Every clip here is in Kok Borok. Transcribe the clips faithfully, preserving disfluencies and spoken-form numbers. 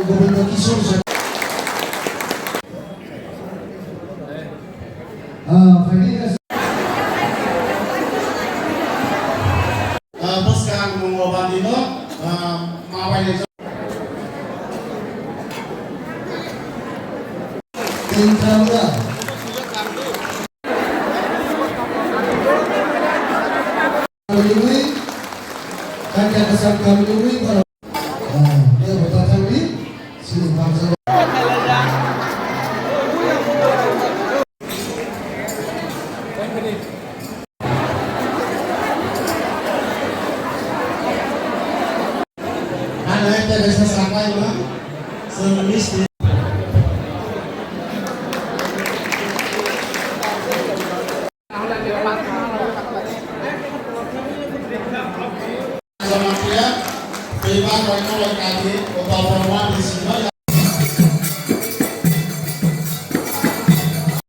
Gobindo Kishore Jha. Ah, phaidi ka. Ah, bwskang mungo bandino, ah, ma bai le. Tin Tripura. Kami lui, kan kata sam kami lui,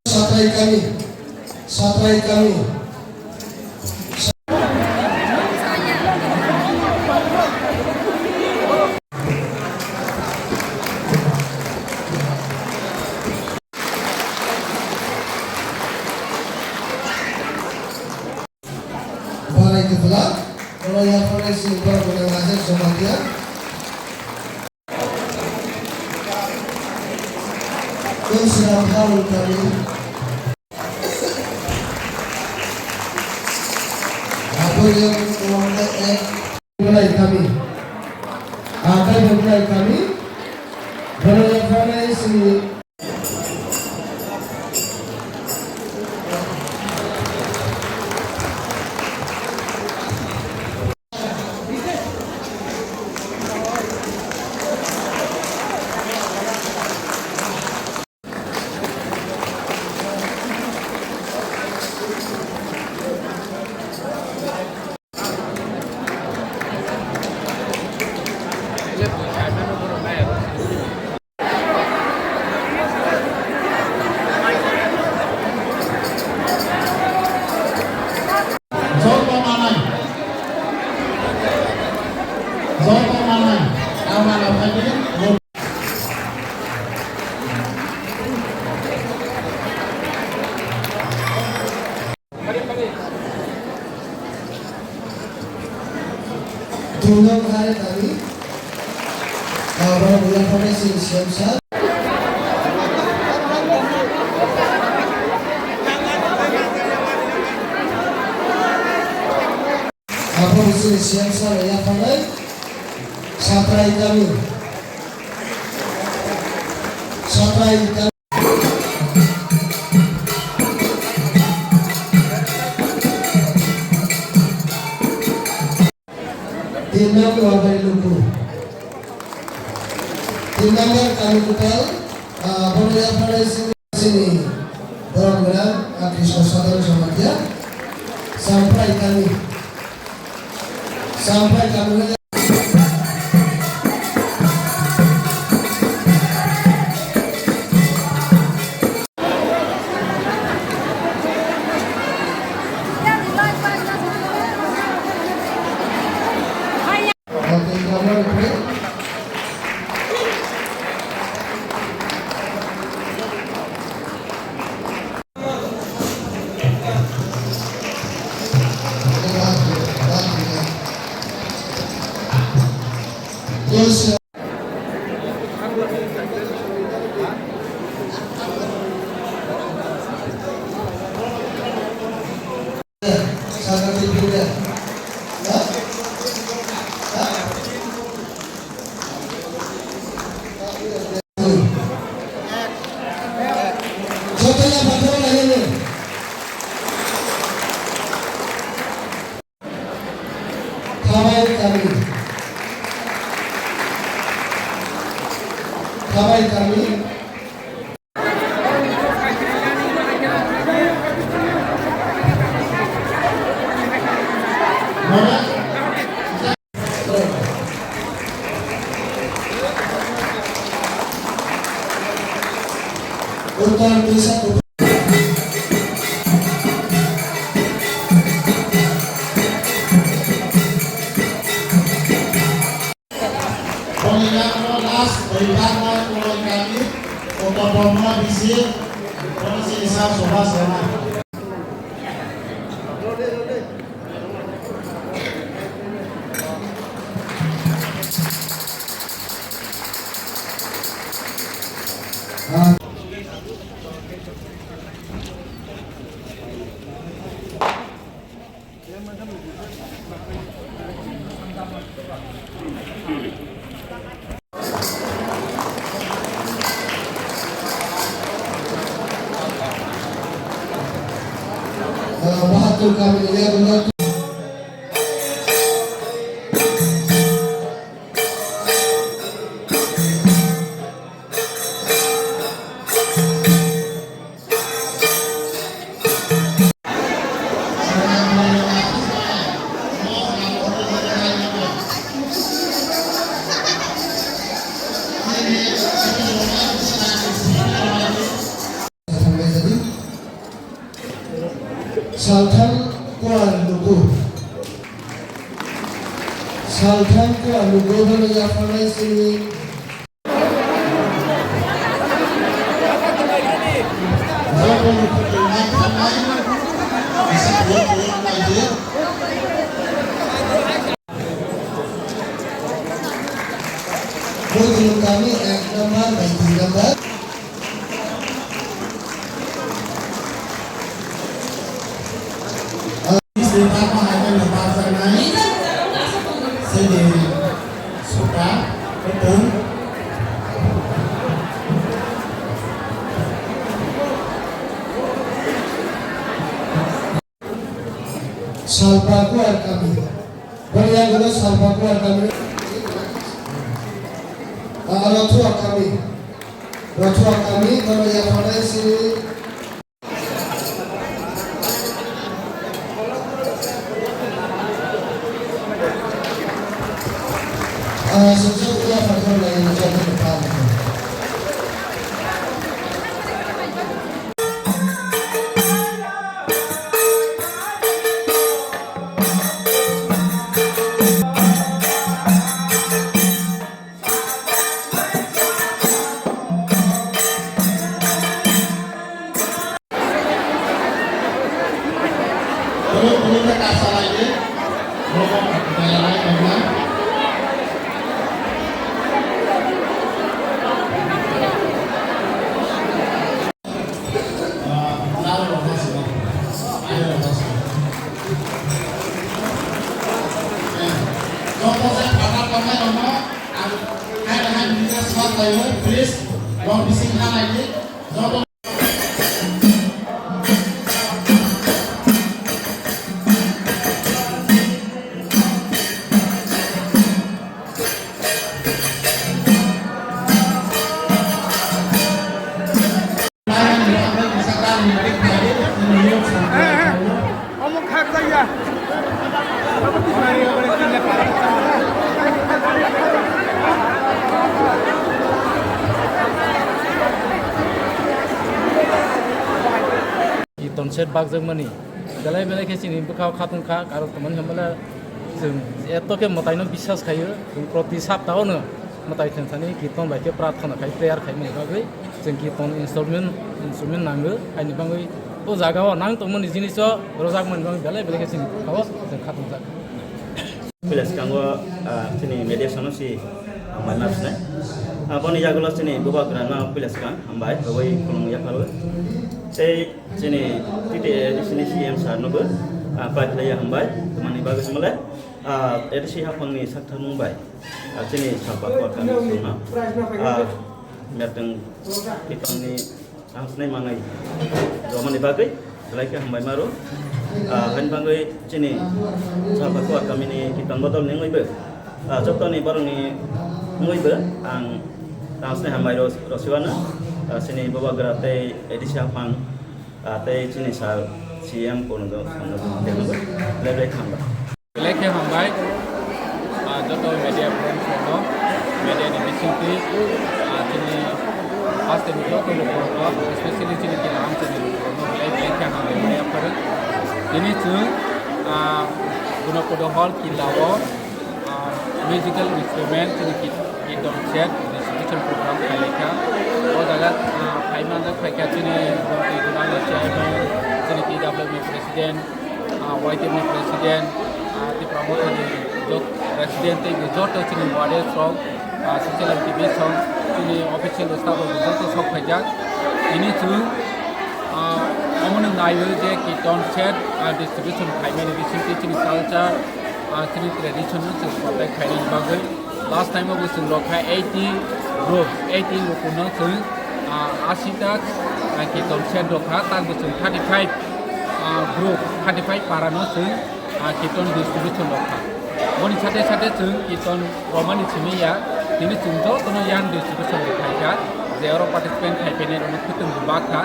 Satrai kami, satrai kami. Barai kwpla, oro yapharnai sini borok gwnang Rajesh Jamatia. Tulsiram Harun Kami. Abo yang tuangna ek. Belai Kami. Akai Belai Kami. Belai Kami sini. Joto manai. Joto manai. Ang manai phaidi. Tungdang hai tani. Abo buya phabai sini siyam sa. Abo sini siyam sa ya phabai. Satrai kami. Satrai kami. Tin number Wabai Luku. Tin number Kami Kupal, ah, bono yapharnai sini, sini borok gwnang, ah, Krishna Sadhana Samatia. Samprai Kami. Samprai Kami. Khabai Kami. Khabai Kami. Uttar Disa. Salthang kuar luku. Salthang kuar luku bono yapharnai sini. Bujulu kami ek number bai dui number. Sini tamo hai kan lepas janai. Sini suka betul. Salpa kuar kami. Bani yagulo Salpa kuar kami. Ah, Rathua kami. Rathua kami, bono yapharnai si. Ah, sejak yapharnai yapharnai. Please, don't be sing high. Omo khak jaya. Kiton set bakjakmani belai belai khe chini bwkhao khatungkha, karon tongmani hwnbala chwng eto khe mwtaino biswas khaio, chwng proti saptaono mwtai thwngthani kiton bai khe prarthana khai, prayer khaimani bagwi chwng kiton instrument, instrument nango, haini bagwi o jagao nang tongmani jiniso rojakmani bagwi belai belai khe chini bwkhao chwng khatungjak. Puila swkango, ah, chini media sono si hambai ma sinai. Ah, boni yagulo chini bubagrano puila swkang hambai, bwbwi khulumung yapharwi. Tei chini T T A A D C ni C M sir nobo, ah, pai khlaiya hambai, tamani bagwi swnglai, ah, A D C haphangni saktharmung bai, ah, chini Salpa kuar kami songno, ah, merteng kitongni Ang sinai mangai romani bagwi belai khe hambai maro. Ah, haini bagwi chini Salpa kuar kamini kiton bodol ni wngwi bo, ah, joto ni borok ni wngwi bo ang tang sinai hambai ro-, rosiwano, ah, chini bubagra tei A D C haphang, ah, tei chini sir C M kono do, kono do, kono do, belai belai khe hambai. Belai khe hambai, ah, joto media friends rokno, media ni bisingtwi, ah, chini haste ni joto lukurokno, especially chini Kilaram chini lukurokno belai belai khe hambai maya pharo. Tini chwng, ah, Gunopodo Hall Killa o, ah, musical instrument chini ki-, Kiton set distribution program khailai kha. O jaga, ah, phai manjak phai kha chini President, ah, Y T F ni President, ah, Tipra Motha ni jot-, President tei joto chini warriors rok, ah, social activist rok, chini official staff rok joto sok phaijak. Tini chwng, ah, omono naiwi je Kirtan set, ah, distribution khaimani bisingtwi chini culture, ah, chini tradition no chwng protect khainani bagwi. Last time o bo chwng rok kha eighty group, eighty luku no chwng, ah, ashi ta, ah, Kirtan set rok kha, tak bo chwng thirty five, ah, group, thirty five para no chwng, ah, Kirtan distribution rok kha. Boni sate sate chwng Kirtan romani simi ya, tini chwng joto no yan distribution rok khai kha, je oro participant khai phainai rok no khwtwng bo bak kha.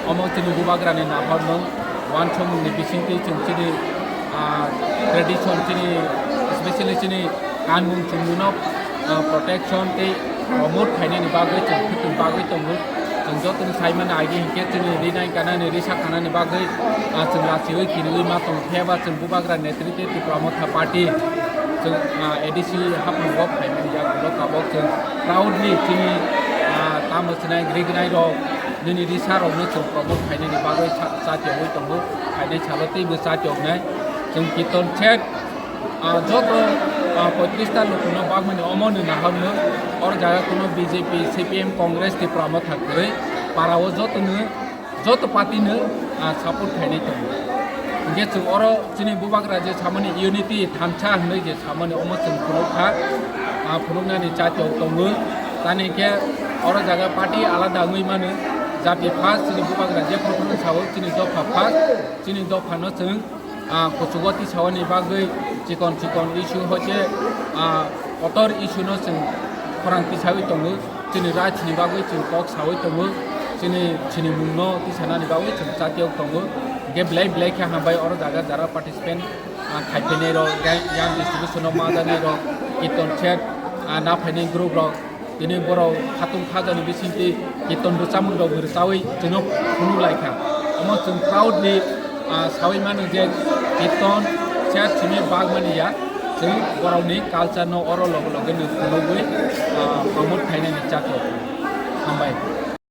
Omo chini bubagra ni nahor no uansukmung ni bisingtwi chwng chini, ah, tradition chini, especially chini kanmung chumung no, ah, protection tei promote khainani bagwi chwng khwtwng bagwi tongo. Chwng joto ni sai mani agi hinkhe chini rinai kanani risa kanani bagwi, ah, chwng rachiwi kiriwi ma tongo. Phiya ba chwng bubagra netritwi Tipra Motha Party chwng, ah, A D C hapung o phaimani yagulo tabok chwng proudly chini, ah, tamo swnai grignai rok nini risa rok no chwng promote khainani bagwi sa-, chatiogwi tongo. Khainai salo teibo chatioknai chwng Kirtan set, ah, joto, ah, poitrish ta lukuno bagmani omo ni nahorno or jaga kuno B J P, C P M, Congress, Tipra Motha kwrwi para o joto no, joto party no, ah, support khainai tongo. Hinkhe chwng oro chini bubagra je samani unity thamsa hinwi je samani omo chwng phunuk kha, ah, phunuknani chatiok tongo. Tani hinkhe oro jaga party alada wngwi mano, jati first, chini bubagra je phunukno sao chini dopha first, chini dopha no chwng ah, kuchugo tisawani bagwi chikon chikon issue hoite, ah, kotor issue no chwng khorang tisawi tongo, chini rights ni bagwi chwng kok sawi tongo, chini, chini mung no tisanani bagwi chwng chatiok tongo. Hinkhe belai belai khe hambai oro jaga jara participant, ah, khai phainai rok, yang, yang distribution no ma janai rok, Kirtan set, ah, na phainai group rok, tini borok khatung khajani bisingtwi Kirtan rwchapmung rok rwchawi chwngno phunuk lai kha. Omo chwng proudly, ah, sawi mano je Kirtan set simi bagmani ya, chwng borokni culture no oro loge loge no phunugwi, ah, promote khainani chakhe. Hambai.